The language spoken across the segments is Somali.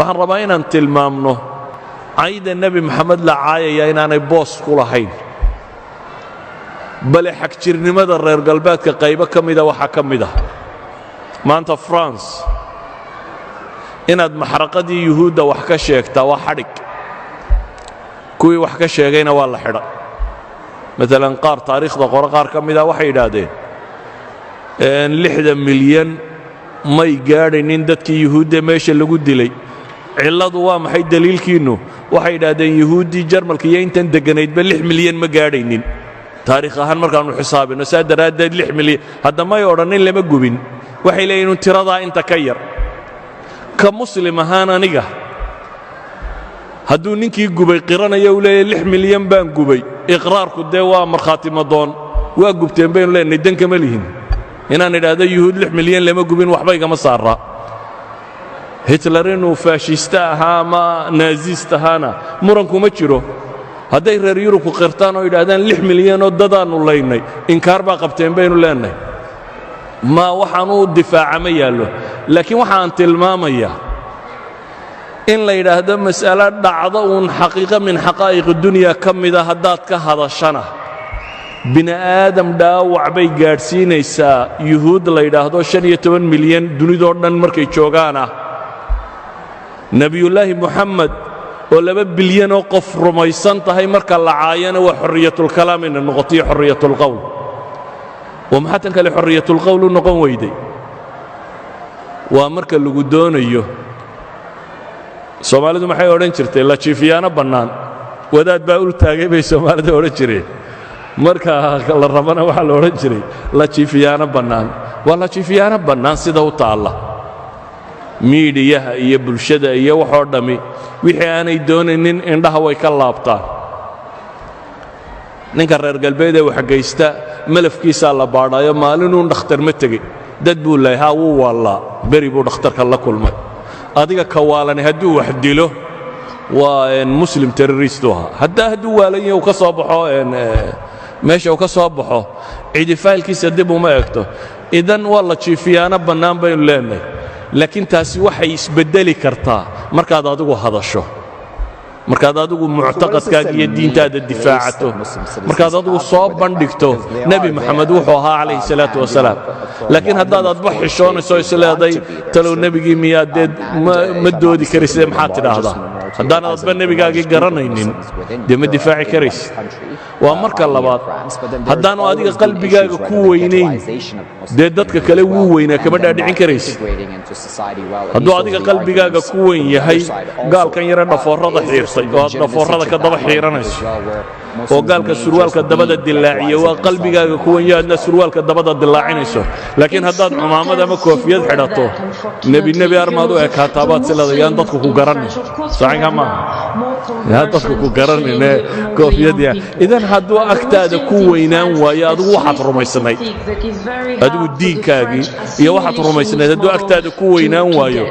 Waxaan rabaa inaan tilmaamno cayda Nebi Moxamed la caayaya inaanay boos ku lahayn, bale xagjirnimada reer galbeedka qaybo ka mida waxaa ka mid ah maanta France inaad maxraqadii Yuhuudda wax ka sheegtaa waa xadhig. Kuwii wax ka sheegayna waa la xidhay. Maalan, qaar taariikhda qore qaar ka mida waxay yidhaahdeen 60 milyan may gaadhaynin dadkii Yuhuudda meesha lagu dilay. Cilladu waa maxay? Daliilkiinnu? Waxay yidhaahdeen Yuhuuddii Jarmalka iyo intan degganaydba 6 milyan ma gaadhaynin taariikh ahaan markaannu xisaabinno. Saa daraaddeed 6 milyan hadda may odhannin lama gubin. Waxay leeyihin tiradaa inta ka yar. Ka Muslim ahaan aniga, hadduu ninkii gubay qiranayo uu leeyahy 6 milyan baan gubay, iqraarku dee waa markhaati madoon, waa gubteen baynu leenahay. Dan kama lihin inaan idhaahdo Yuhuud 6 milyan lama gubin, waxba igama saaraa. Hitler inuu faashiste ahaa ama naazist ahaana muran kuma jiro. Hadday reer Yurubku qirtaan oo yidhaahdaan 6 milyanoo dadaannu laynay, inkaar baa qabteen baynu leenahay. Ma waxaan u difaaca ma yaallo. Laakiin waxaan tilmaamayaa in la yidhaahdo mas'alo dhacdo uun, xaqiiqo min xaqaa'iq dunya ka mida haddaad ka hadashana, bini aadam dhaawac bay gaadhsiinaysaa. Yuhuud la yidhaahdo 15 milyan dunidoo dhan markay joogaan ah, Nebiyullaahi Moxamed oo 2 bilyanoo qof rumaysan tahay marka la caayana, waa xorriyatulkalaam inay noqotoiyo xorriyatulqowl. Oo maxaa tan kale xorriyatulqowl u noqon weyday? Waa marka lagu doonayo. Soomaalidu maxay odhan jirtay? La jiifiyaano bannaan, wadaad baa ul taagay bay Soomaalida odhan jireen. Marka la rabana waxaa la odhan jiray la jiifiyaano bannaan. Waa la jiifiyaano bannaan sida u taalla. Miidiyaha iyo bulshada iyo waxoo dhammi wixii aanay doonaynin indhaha way ka laabtaan. Ninka reer galbeed ee waxgaysta malafkiisaa la baadhaayo. Maalinuun dhakhtar ma tegey, dad buu lahay, haa, wuu waallaa, beri buu dhakhtarka la kulmay. Adiga ka waalani hadduu wax dilo, waa Muslim terrorist u ahaa. Haddaa hadduu waalan yahay uu ka soo baxo meesha uu ka soo baxo, cidi faylkiisa dib uma egto. Idan waa la jiifiyaano bannaan baynu leenahay, laakiin taasi waxay isbeddeli kartaa markaad adigu hadasho, markaad adigu muctaqadkaaga iyo diintaada difaacato, markaad adigu soo bandhigto Nebi Moxamed wuxuu ahaa calayhi salaatu wasalaam. Laakiin haddaad adba xishoonayso, isleeday talow nebigii miyaa, dee ma doodi karaysidee maxaad tidhaahdaa? Haddaanad adba nebigaagii garanaynin, dee ma difaaci karaysid. Waa marka labaad, haddaanu adiga qalbigaaga ku weynayn, dee dadka kale wuu weynaa kama dhaadhicin karaysid. Hadduu adiga qalbigaaga ku weyn yahay gaalkan yare dhafoorrada xiirtay oo aad dhafoorrada ka daba xiiranayso, oo gaalka surwaalka dabada dilaaciya waa qalbigaaga ku weyn yahay, adna surwaalka dabada dilaacinayso. Laakiin haddaad cumaamad ama koofiyad xidhato, nebi nebi armaad u ekaataa baad sileeday, yaan dadku ku garanin. Sacinka maaha, yaan dadku ku garanine koofiyad. Idan hadduu agtaada ku weynaan waayo adigu waxaad rumaysnayd, adigu diinkaagii iyo waxaad rumaysnayd hadduu agtaada ku weynaan waayo,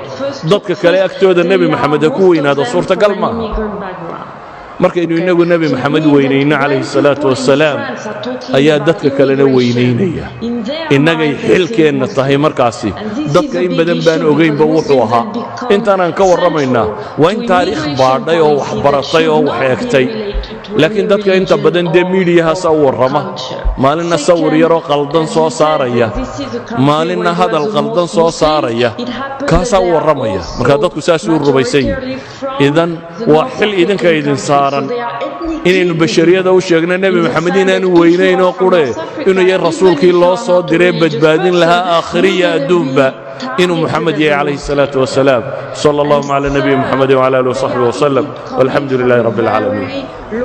dadka kale agtooda Nebi Moxamed ha ku weynaado suurtagal maaha. Markaynu innagu Nebi Moxamed weynayno calayhi salaatu wasalaam, ayaa dadka kalena weynaynaya. Innagay xilkeenna tahay markaasi. Dadka in badan baan ogaynba wuxuu ahaa. Intaanaan ka warramaynaa waa in taariikh baadhay oo wax baratay oo wax eegtay. Laakiin dadka inta badan dee miidiyahaasa u warrama, maalinna sawir yaroo qaldan soo saaraya, maalinna hadal qaldan soo saaraya, kaasaa u warramaya. Markaa dadku saasuu rumaysan yihi. Idan waa xil idinka idin saaran inaynu bashariyada u sheegno Nebi Moxamed inaanu weynayn oo qurhe, inuu yahay rasuulkii loo soo diree badbaadin lahaa aakhiriya adduunba, inuu Moxamed yahay calayhi الsalaatu wasalaam. Sala allahuma cala nabiyi Moxamed wcala alih wsaxbi waslem, walxamdu lilahi rabbi اlcaalamiin.